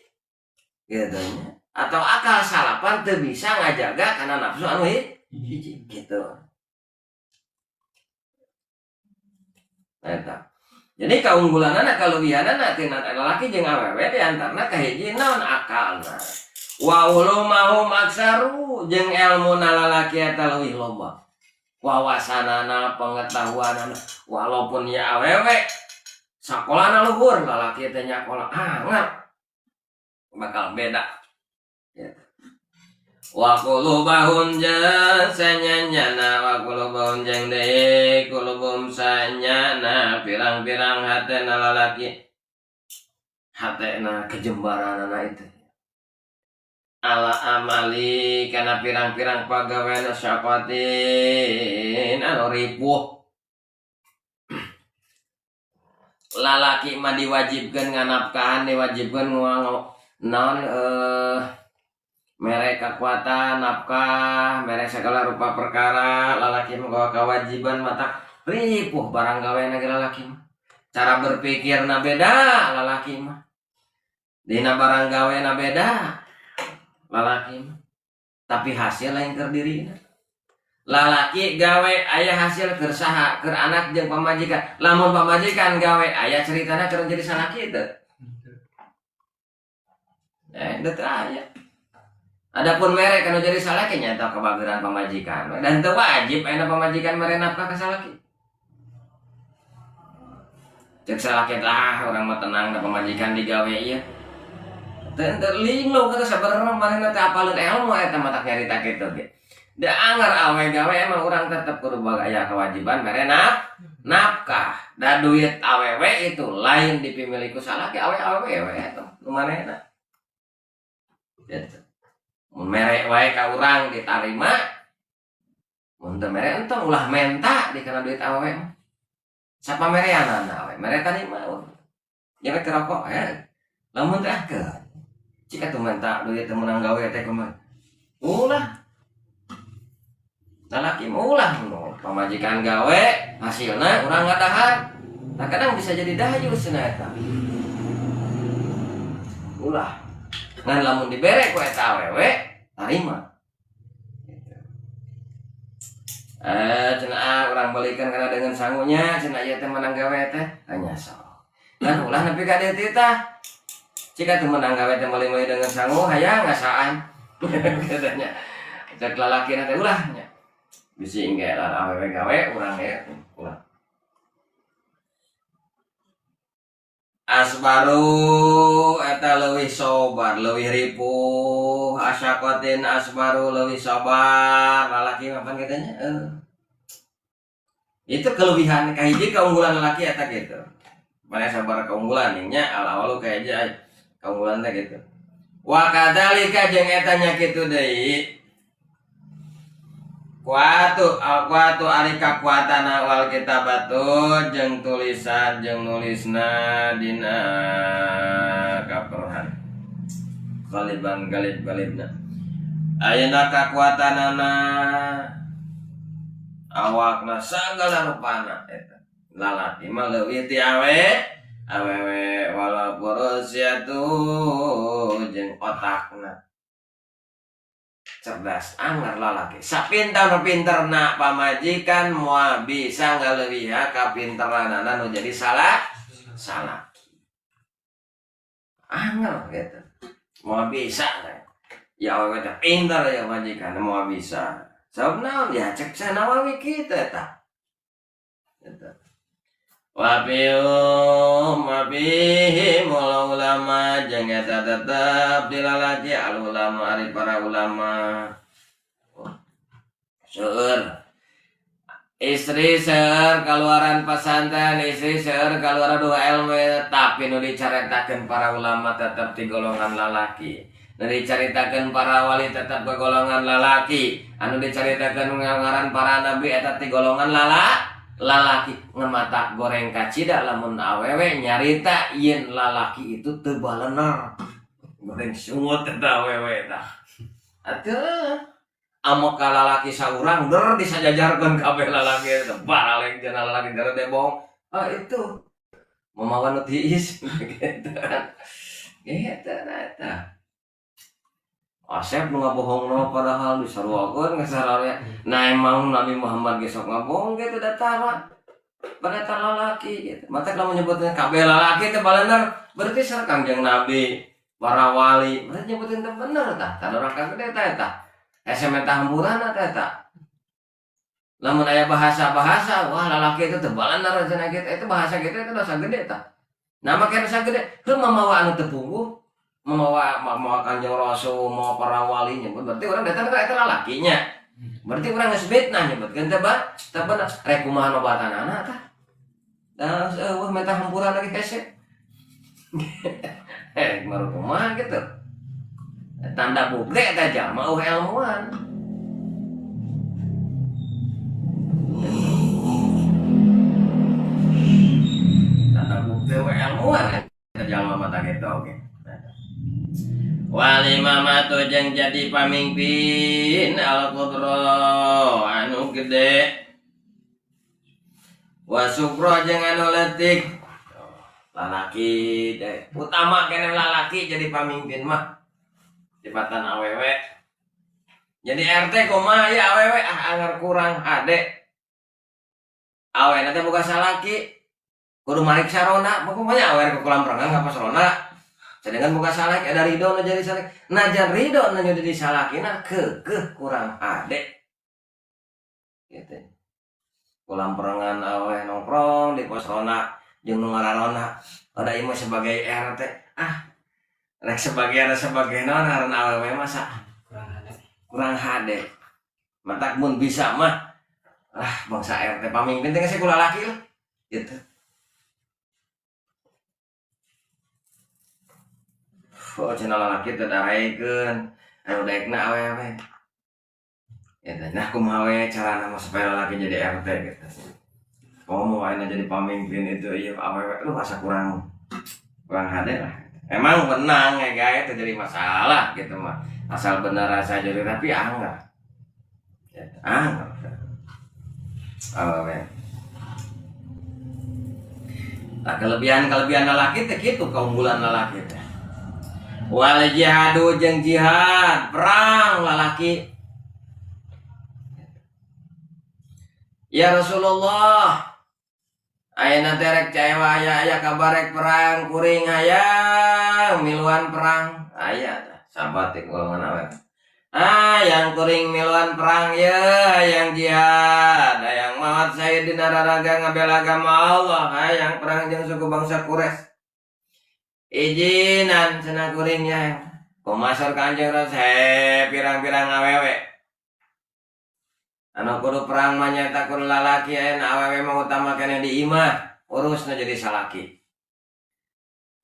gitu nya. Atau akal salapan teu bisa ngajaga karena nafsu anu hiji gitu. Eta. Jadi kaunggulanana kaluwihanana tina lalaki jeung awewe di antarana kahiji naon akalna. Wa ulumahum aksaru jeung elmuna lalaki eta leuwih loba. Wawasanana, pengetahuanana walaupun ya awewe sakolana luhur lalaki teh nyakola angat bakal beda. Wa qulubahum jasanyana wa qulubahum jeung deui qulubum sanyana pirang-pirang hatena lalaki hatena kejembaranana itu ala amali kana pirang-pirang pagawean syaqatin anu ripuh. Lalaki mah diwajibkeun nganapkahan, diwajibkeun naon mere kekuatan nafkah, mere segala rupa perkara, lalaki mah gawa kewajiban mata ripuh barang gawe na ge lalaki mah. Cara berpikirna beda lalaki mah. Dina barang gawe na beda lalaki mah. Tapi hasil lain keur dirina. Lalaki gawe aya hasil keur saha, keur anak jeung pamajikan. Lamun pamajikan gawe aya ceritana keur jadi salaki teu. Teu aya. Adapun mere kanu jadi salaki nyata kebageran pamajikan. Dan teu wajib aya pamajikan mere nafkah ka salaki. Cek salaki lah urang mah tenang da pamajikan digawe ieu. Teu linglung kata sabarna manehna teh apaleun ilmu eta mah tak nyarita kitu ge. Da anggar awe gawe emang urang tetep kudu aya kewajiban mere nafkah. Da duit awewe itu lain dipimilih ku salaki awe-awewe we eta nu manehna. Gitu. Mun mere wae ka urang ditarima, mun teu mere entong ulah menta di kana duit awewe mah. Sapa mereanana awe, mere tarima. Ya we teu rokok lamun teh keun. Cik atuh menta duit teu meunang gawe teh kumaha. Ulah. Lalaki mah ulah nu pamajikan gawe hasilna urang ngadahar. Nah kadang bisa jadi dayus cenah eta. Ulah. Ngan lamun dibere ku eta awewe tarima. Gitu. Cenah urang balikan kana dengan sangunya cenah ieu teh menang gawe teh hanya sok. Ngan ulah nepi ka dieu tah. Cik atuh menang gawe teh meuli-meuli dengan sangu hayang ngasaan. Katanya. Cek lalaki teh ulah nya. Bisi engge lah awewe gawe urang ge ulah. Asbaru eta leuwih sobar, leuwih ripuh, asyakotin asbaru leuwih sabar, lalaki mah pan katanya. Itu kelebihan kahiji keunggulan lalaki eta gitu. Mana sabar keunggulan nya ala-awalu kayak aja keunggulan teh gitu. Wa kadzalika jeung eta nya kitu deui. Kuatu al-kuatu ari kakuatana wal kitabatu jeung tulisan jeung nulisna dina kaperuhan. Galiban galib galibna. Ayeuna kakuatanana awakna sagala rupana eta. Lalaki mah leuwih ti awewe wala porosyatu jeung otakna cerdas anger lalaki. Sapintar-pintarna pamajikan moal bisa ngaleuwihan kapinteranana nu jadi salah salaki. Anger gitu. Moal bisa ya awewe teh pintar ya majikan moal bisa. Sabab naon ya cek Nawawi kitu eta. Eta. Wa bihim ulama jeung eta tetep dilalaki al ulama ari para ulama. Seueur istri seueur kaluaran pesantren, istri seueur kaluaran dua ilmu, tapi nu dicaritakeun para ulama tetep di golongan lalaki. Nu dicaritakeun para wali tetep ke golongan lalaki. Anu dicaritakeun ngaran para nabi eta ti golongan lalaki. Ngematak goreng kacida lamun awewe nyarita yen lalaki itu teu balener. Goreng sungut eta awewe eta. Atuh amok ka lalaki saurang der disajajarkeun kabeh lalaki eta baraleng cenah lalaki jare teh bohong. Ah itu mamawa nu tiis gitu kan. Gitu eta. Asep nu ngabohongna padahal disaruakeun ka sararea. Nah emang Nabi Muhammad ge sok ngabohong ge teu datara. Pada lalaki gitu. Mata kalau menyebutnya kabeh lalaki teh balener berarti ser Kangjeng Nabi, para wali, berarti nyebutin teh bener tah. Tah doraka gede tah eta. Hese menta hamburanna teh eta. Lamun aya bahasa-bahasa, wah lalaki itu teh balener cenah kitu. Itu bahasa kitu itu dosa gede tah. Nah make dosa gede, heuh mamawa anu teu pungguh, mamawa Kangjeng Rasul, mamawa para wali nyebut berarti urang datang ka eta lalakinya. Berarti urang geus fitnah nyebutkeun teh ba, teh bener rek kumaha nobatanana tah. Da eueuh menta hampuran lagi hese. Baru kumaha gitu. Tanda bukti eta jalma eueuh ilmuan. Tanda bukti eueuh ilmuan eta jalma mah tah kitu oge. Wal imamatu jeung jadi pamimpin al-kubra anu gede wa sukra jeung anu leutik. Lalaki deh utama keneh lalaki jadi pamimpin mah tibatan awewe. Jadi RT kumaha ya awewe ah anger kurang hade. Awena teh boga salaki kudu mariksa ronda, pokoknya awe ku kolam renang ka pas ronda. Sedangkan buka salaki ada ridho na jadi salaki. Najan ridho na jadi salaki na kekeh kurang hade. Gitu. Kolam perengan awe nongkrong di pos ronda jeung nu ngararona. Ada ieu sebagai RT. Ah, rek sebagai ada sebagai naon ngaran awewe masa kurang hade. Kurang hade. Matak mun bisa mah ah bangsa RT pamimpin teh geus ku lalaki lah. Gitu. Oh, cenah lalaki teh daraekeun, anu daekna awewe. Ya teh, nah kumaha we carana mah supaya lalaki jadi RT gitu. Oh, mau ayeuna jadi pamimpin itu ieu awewe lu asa kurang hade lah. Emang benang ya guys, itu jadi masalah gitu mah. Asal bener rasa jadi tapi anggar. Ya, anggar. Awewe. Nah, kelebihan-kelebihan lalaki teh kitu keunggulan lalaki teh. Wal jihadu jeung jihad perang lalaki. Ya Rasulullah, ayeuna teh rek caewa aya aya kabarek perang kuring hayang miluan perang aya tah sahabat teh golongan awewe. Ah yang kuring miluan perang ye hayang jihad hayang maot saya dina raraga ngabela agama Allah hayang perang jeung suku bangsa Quraisy. Izinan cenah kuringnya kumasar Kanjeng Rasul pirang-pirang awewe anu kudu perang mah nyaeta kudu lalaki ayeuna awewe mah utama keneh di imah urusna jadi salaki.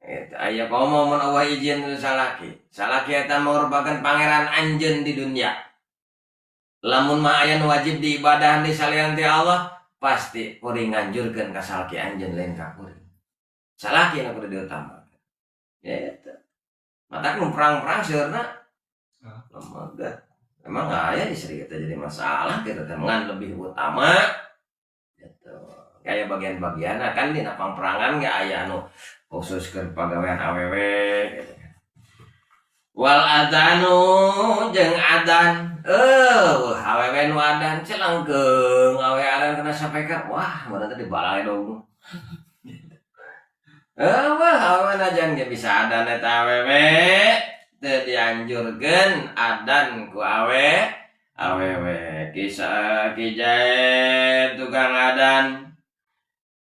Eta aya komo mun eueuh izin nu salaki. Salaki eta merupakan pangeran anjeun di dunia. Lamun mah aya nu wajib diibadahan di salian ti Allah pasti kuring nganjurkeun ka salaki anjeun lain ka kuring. Salaki nu kudu diutamakeun. Gitu. Matak nu perang-perang seurna lemaga. Emang aya istri kita jadi masalah gitu teh ngan lebih utama gitu. Kayak bagian-bagian kan dina pangperangan ge aya anu khusus keur pagawean awewe gitu. Wal adzanu jeung adan. Awewe nu adan celengkeung awe adan kana sapeker. Wah, mana teh dibalai dong. Wah, awewe najan ge bisa adan eta awewe. Teu dianjurkeun adan ku awe awewe. Kisah kijae tukang adan.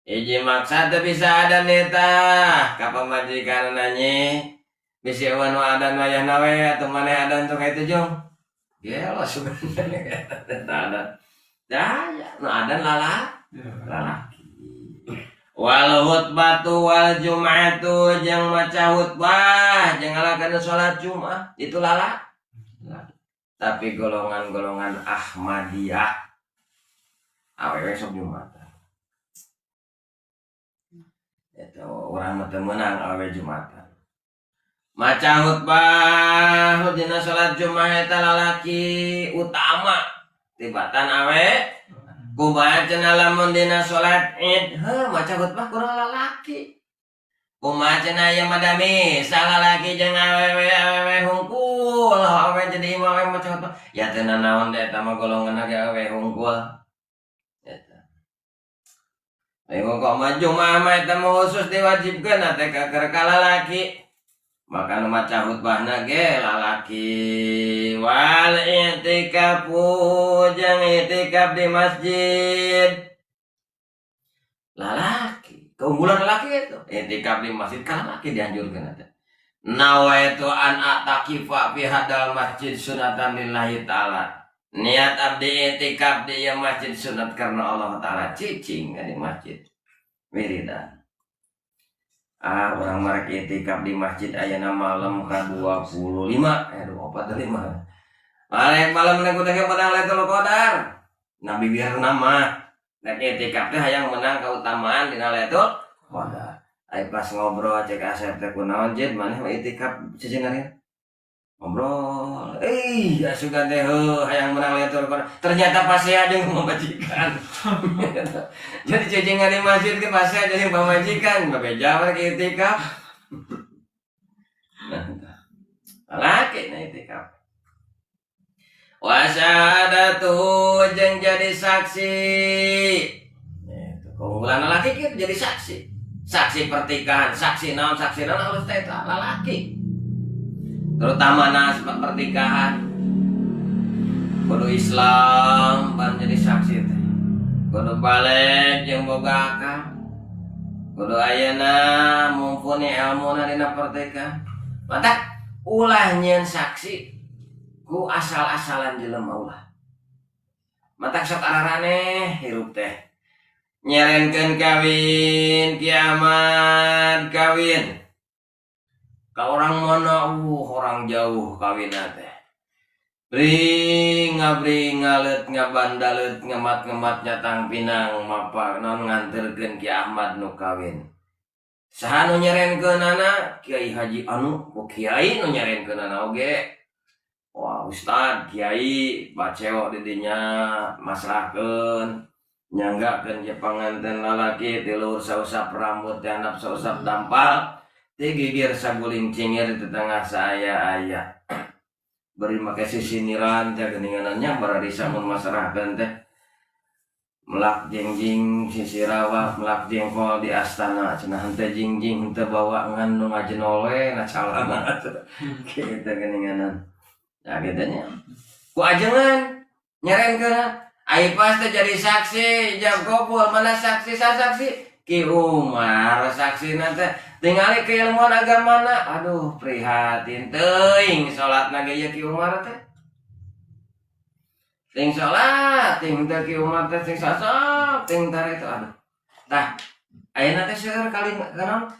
Hiji maksa teu bisa adan eta ka pamajikan nanya. Bisi eueuh nu adan wayahna we atuh maneh adan tong ka itu jong. Gelo sebenarnya eta adan. Daya nu adan lalaki. Wal khutbatu wal jum'atu jeung maca khutbah jeung ngalakeun salat Jumat itu lala. Tapi golongan-golongan Ahmadiyah awewe sok Jumatan. Eta urang mah teu meunang awewe Jumatan. Maca khutbah dina salat Jumat eta lalaki utama tibatan awe. Kumaha cenah lamun dina salat Id, heuh maca khutbah kurang lalaki. Kumaha cenah ieu mah dami salalaki jeung awewe awewe hungkul, awewe jadi imam awewe maca khutbah. Ya teu nanaon da eta mah golonganna ge awewe hungkul. Eta. Ayo kok mah Jumat mah eta mah khusus diwajibkeun teh ka keur ka lalaki. Maka nu maca khutbahna ge lalaki. Wal i'tikafu jeung i'tikaf di masjid. Lalaki, keunggulan lalaki itu. I'tikaf di masjid ka lalaki dianjurkeun teh. Nawaitu an a'takifa fi hadal masjid sunatan lillahi ta'ala. Niat abdi i'tikaf di ieu masjid sunat karena Allah Ta'ala. Cicing di masjid. Wiridan. Ah, urang marek i'tikaf di masjid ayeuna malam ka 25, 24 25. Balik malam nek udah menang Lailatul Qadar. Nabi biar nama. Nek i'tikaf teh hayang menang keutamaan dina Lailatul Qadar. Ai pas ngobrol cek Asep teh kunaon jid maneh mah i'tikaf cicingan ngobrol. Asugan teh heuh hayang menang Lailatul Qadar. Ternyata pasti aja pamajikan. Jadi cicingan di masjid ke pasti aja yang pamajikan, bebeja mereka i'tikaf. Nah, laki nah i'tikaf. Wasyahadatu jeung jadi saksi. Itu keunggulan laki gitu jadi saksi. Saksi pernikahan, saksi naon harus teh eta lalaki. Terutama nas pernikahan. Kudu Islam ban jadi saksi teh. Kudu balik jeung boga akal. Kudu ayeuna mumpuni ilmuna dina pernikahan. Matak ulah nyieun saksi ku asal-asalan jelema ulah. Matak sok araraneh hirup teh. Nyerenkeun kawin kiamat kawin. Ka orang mana orang jauh kawinna teh. Bring ngabring ngaleut ngabandaleut ngemat-ngemat nyatang pinang mapa non nganterkeun Ki Ahmad nu kawin. Saha nu nyerenkeunana? Kiai Haji anu, ku kiai nu nyerenkeunana oge. Wah, ustad, kiai baceo di dinya masrahkeun nyanggakeun je panganten lalaki ti luhur sausap rambut ti handap sausap dampal ti gigir saguling cingir di tengah saya aya. Beri make sisiniran teh geuningannya bararisa mun masrahkeun teh. Melak jengjing sisi rawa melak jengkol di astana cenah henteu jingjing henteu bawa ngan nu ngajenol we na calana kitu geuninganan. Nah kitu nya. Ku ajengan nyerenkeun ai pas teh jadi saksi ijab kabul mana saksi saksi Ki Umar saksina teh tingali keilmuan agamana aduh prihatin teuing salatna ge ieu Ki Umar teh ting salat ting teh Ki Umar teh ting sasok ting tar itu aduh tah ayeuna teh seueur kali kanaon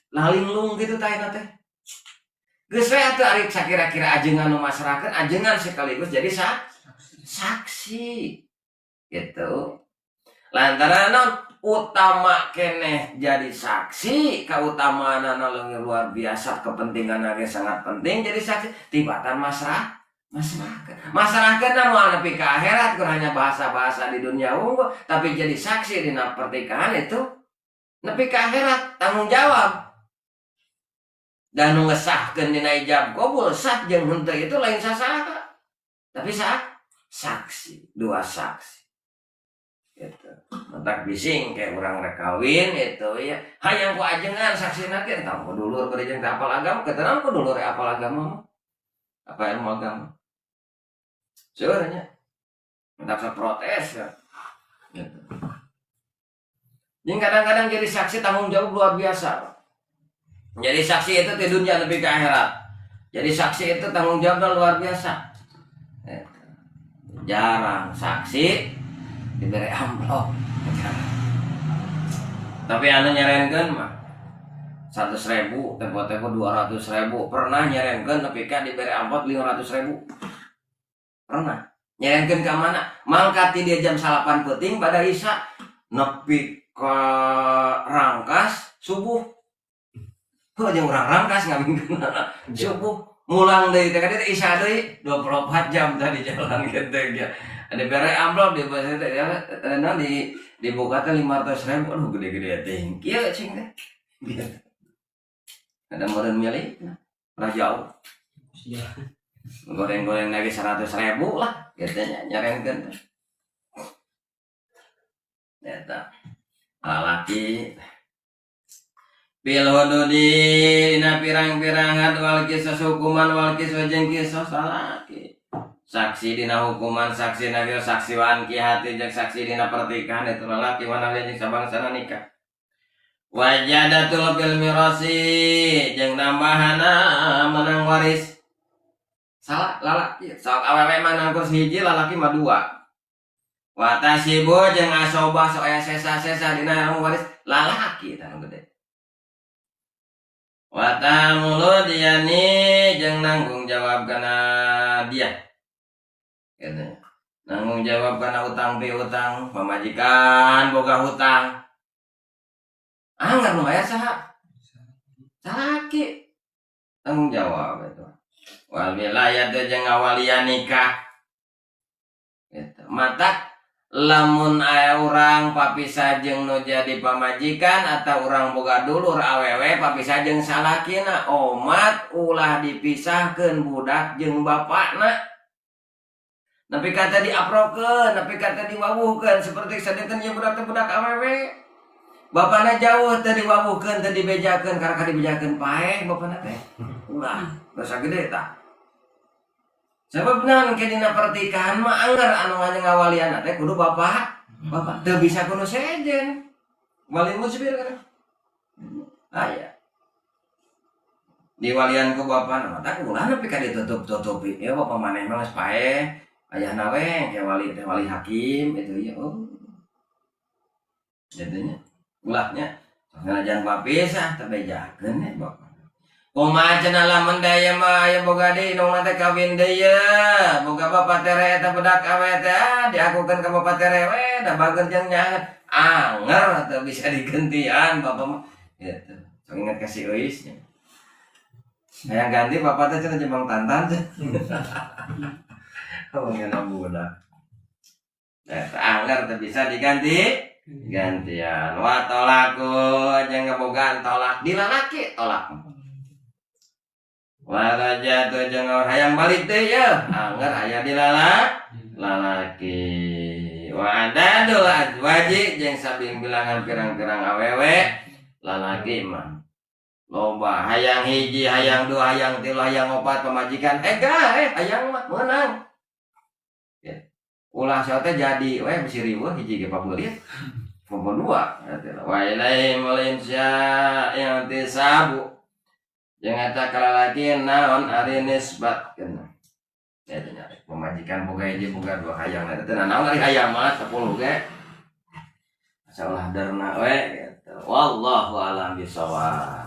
lalinglung kitu tah ayeuna teh geus we atuh ari sakira-kira ajengan nu masrahkeun ajengan sekaligus jadi saksi gitu lantaran naon utama keneh jadi saksi kautamaanana leuwih luar biasa kepentingan ge sangat penting jadi saksi tibatan Masyarakat. Masyarakat moal nepi ka akhirat kur hanya bahasa-bahasa di dunia unggul, tapi jadi saksi dina pernikahan itu nepi ka akhirat tanggung jawab. Dan nu ngesahkeun dina ijab qabul sah jeung henteu itu lain sasaha. Tapi sah saksi, dua saksi. Gitu. Matak bising kayak urang rek kawin itu ya. Hayang ku ajengan saksina ge entah ku dulur bari jeung teu apal agama, ketenan ku dulur apal agama mah. Apa ilmu agama. Seueur nya. Matak protes ya. Gitu. Jadi kadang-kadang jadi saksi tanggung jawab luar biasa. Jadi saksi itu di dunia lebih ke akhirat. Jadi saksi itu tanggung jawabnya luar biasa. Gitu. Jarang saksi diberi amplop. Jarang. Tapi anu nyerenkeun mah 100.000, tempo-tempo 200.000. Pernah nyerenkeun tapi kan diberi amplop 500.000. Pernah. Nyerenkeun ka mana? Mangkat ti dia jam 9 peuting pada Isya nepi ka Rangkas subuh. Heuh jeung urang Rangkas ngawinkeun subuh. Mulang deui teh ka dieu Isya deui 24 jam tadi jalan gitu ya. Ada bere amplop di bahasa teh ya, nah, di dibuka teh 500.000, aduh gede-gede teh. Kieu cing teh. Gitu. Ada meureun milik, lah jauh. Iya. Goreng-goreng lagi 100.000 lah, gitu nya nyarenkeun teh. Eta. Lalaki fil hududi dina pirang-pirang had wal qisas hukuman wal qisas jeung qisas lalaki. Saksi dina hukuman saksi nabi saksi wan hati jeung saksi dina pernikahan itu lalaki wana jeung sabangsana nikah. Wajadatul fil mirasi jeung nambahana menang waris. Salah lalaki. Sok awewe mah nangkur hiji lalaki mah dua. Watasibu jeung asobah sok aya sesa-sesa dina waris lalaki tah nu gede. Watamulu diani jeung nanggung jawab kana dia. Gitu. Nanggung jawab kana utang piutang, pamajikan boga hutang. Anggar nu aya saha? Salaki. Tanggung jawab itu. Wal wilayah teh jeung ngawalian nikah. Gitu. Matak lamun aya urang papisah jeung nu jadi pamajikan atau urang boga dulur awewe papisah jeung salakina omat ulah dipisahkeun budak jeung bapakna. Nepi ka teh diaprokeun, nepi ka teh diwawuhkeun seperti sadinten ieu budak teh budak awewe. Bapakna jauh teh diwawuhkeun teh dibejakeun karena dibejakeun paeh bapakna teh. Ulah, dosa gede tah. Sebab naon ke dina pernikahan mah anggar anu ngawalian teh kudu bapak. Bapak teu bisa kudu sejen. Wali musbir kan. Aya. Diwalian ku bapak mah tah ulah nepi ka ditutup-tutupi. Ya bapak maneh mah geus paeh. Ayahna we ke wali teh wali hakim itu ya. Oh. Jadinya ulahnya sanajan papisah teh bejakeun ya bapak. Kumaha cenah lamun daya mah aya boga deui indungna teh kawin deui ye. Boga bapak tere eta budak awe teh ah diakukeun ka bapak tere we da bager jeung nyahan. Anger teu bisa digentian bapak mah gitu. Sok inget ka si Euis nya. Hayang ganti bapak teh cenah jeung Bang Tantan teh. Oh ngena budak. Eta anger teu bisa diganti gantian. Wa tolaku jeung ngebogaan tolak di lalaki tolak. Waraja tuh jeung hayang balik teh ya anggar aya di lalaki wa adadul azwaji jeung sabing bilangan pirang-pirang awewe lalaki mah loba hayang hiji hayang dua hayang tilu hayang opat pamajikan ega hayang mah meunang ya. Ulah sia teh jadi we bisi riweuh hiji ge pabeulit popo dua wa ilaihi mulinsya yang tisabu jeung eta kalalaki naon ari nisbat kena ya teh nyari pemajikan boga hiji boga dua hayang eta teh naon ari hayang mah 10 ge masalah derna we gitu. Wallahu alam bisawab.